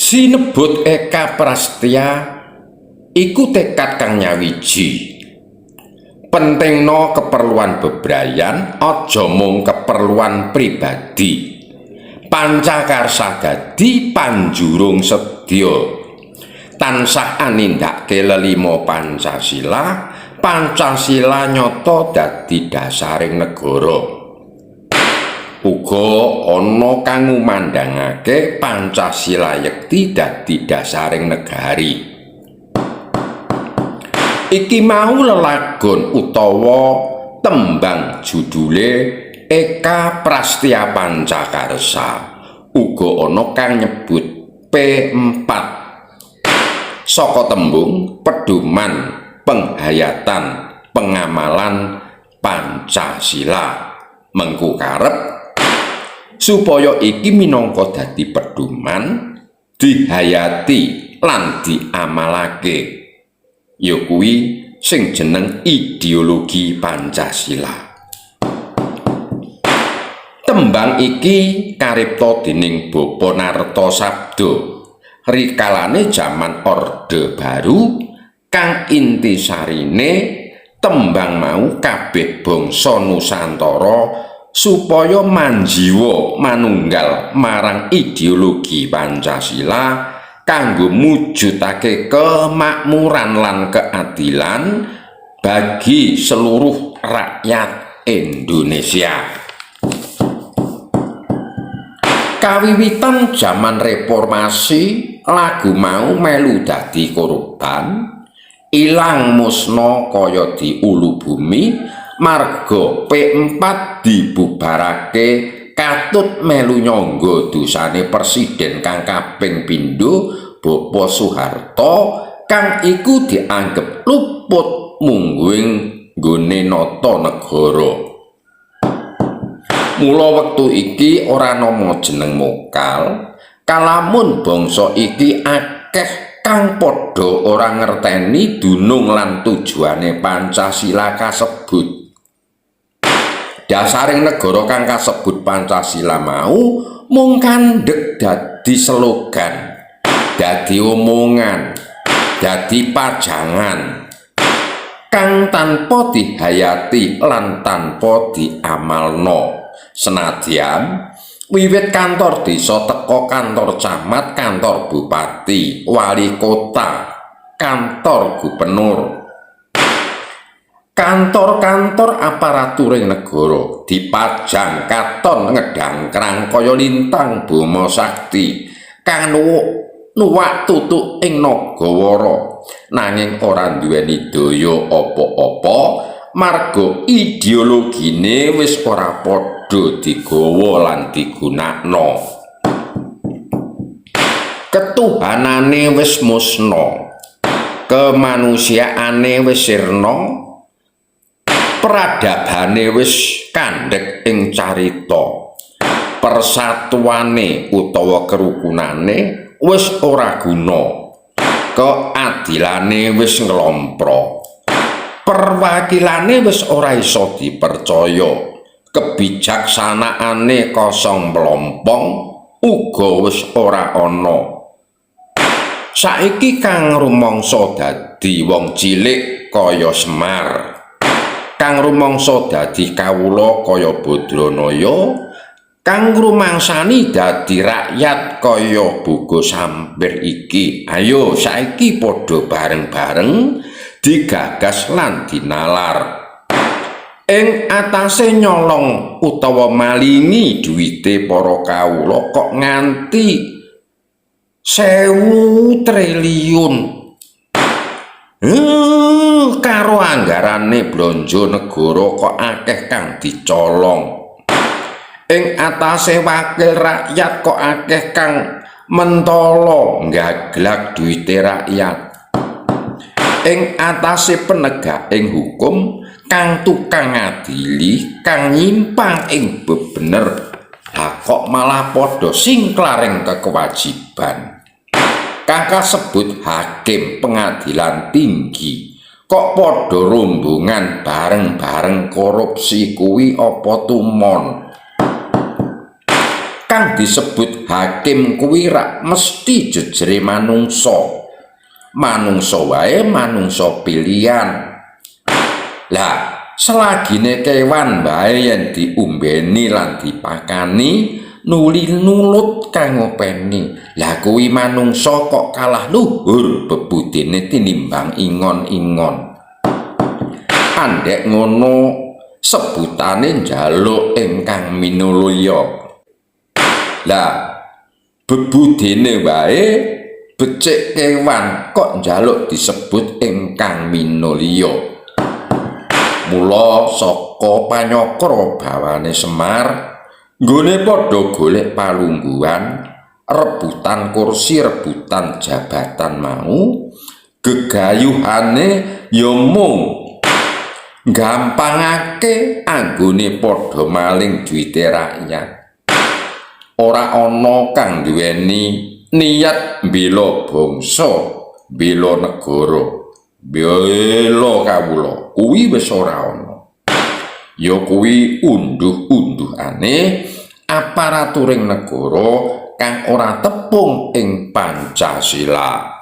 Sinebut Eka Prastya iku tekad kang nyawiji. Pentingno keperluan bebrayan, aja mung keperluan pribadi. Pancakarsa dadi panjurung sedya. Tansah anindakake lelima Pancasila, Pancasila nyata dadi dasaring negara. Uga ana kang ngumandhangake Pancasila yekti dadi dasaring negari. Iki mau lelagon utawa tembang judule Eka Prastya Pancakarsa. Uga ana kang nyebut P4. Saka tembung pedoman penghayatan pengamalan Pancasila. Mengku karep supaya iki minangka dadi pedoman dihayati lan diamalake, ya kuwi sing jeneng ideologi Pancasila. Tembang iki karipta dening Bapa Narta Sabda rikalane jaman Orde Baru, kang intisarine tembang mau kabeh bangsa Nusantara supaya manjiwa manunggal marang ideologi Pancasila kanggo mujudake kemakmuran lan keadilan bagi seluruh rakyat Indonesia. Kawiwitan jaman reformasi, lagu mau melu dadi korban, ilang musna kaya diulu bumi marga P4 dibubarake katut melu nyangga dosane presiden kang kaping pindho, Bapak Soeharto, kang iku dianggep luput mungguing nggone nata negara. Mula wektu iki ora nama jeneng mokal, kalamun bangsa iki akeh kang padha ora ngerteni dunung lan tujuane Pancasila kasebut. Dasaring negara kang kasebut Pancasila mau mung kandhek dadi slogan, dadi omongan, dadi pajangan kang tanpa dihayati lan tanpa diamalno. Senadyan wiwit kantor desa teka kantor camat, kantor bupati, wali kota, kantor gubernur, kantor-kantor aparaturing negara dipajang katon ngedangkrang kaya lintang boma sakti kang nuwak tutuk ing nagawara, nanging ora duweni daya apa-apa marga ideologine wis ora padha digawa lan digunakno. Ketuhanane wis musna, kemanusiaane wis sirna, peradabane wis kandhek ing carita, persatuane utawa kerukunane wis ora guna, keadilane wis nglompro, perwakilane wis ora iso dipercaya, kebijaksanaane kosong mlompong uga wis ora ana. Saiki kang rumangsa dadi wong cilik kaya Semar, kang rumangsa dadi kawula kaya Badranaya, kang rumangsani dadi rakyat kaya Bogo Sampir iki, ayo saiki padha bareng-bareng digagas lan dinalar. Ing atase nyolong utawa malingi duwite para kawula kok nganti 1000 triliun. Karo anggarane blonjo negara kok akeh kang dicolong. Ing atase wakil rakyat kok akeh kang mentolo nggaglak duwite rakyat. Ing atase penegak ing hukum kang tukang ngadili kang nyimpang ing bebener, ha kok malah padha singklaring kekewajiban. Kang kasebut hakim pengadilan tinggi kok padha rombongan bareng-bareng korupsi kuwi apa tumon? Kang disebut Hakim kuwi rak mesti jejere manungsa. Manungsa wae manungsa pilihan. Lah, selagine kewan wae yen diumbeni lan dipakani nuli nulut kang ngopeni. Lah, kuwi manungsa kok kalah luhur bebudene tinimbang ingon-ingon. Andhek ngono sebutane njaluk ingkang minulya. Lah, bebudene wae becik kewan kok njaluk disebut ingkang minulya. Mula saka panyakra bawane Semar nggone padha golek palungguhan, rebutan kursi, rebutan jabatan mau, gegayuhane ya mung gampangake anggone padha maling duwite rakyat. Ora ana kang duweni niat mbela bangsa, mbela negara, mbela kawula, kuwi wis ora ana. Ya kuwi unduh-unduhane aparaturing negara kang ora tepung ing Pancasila.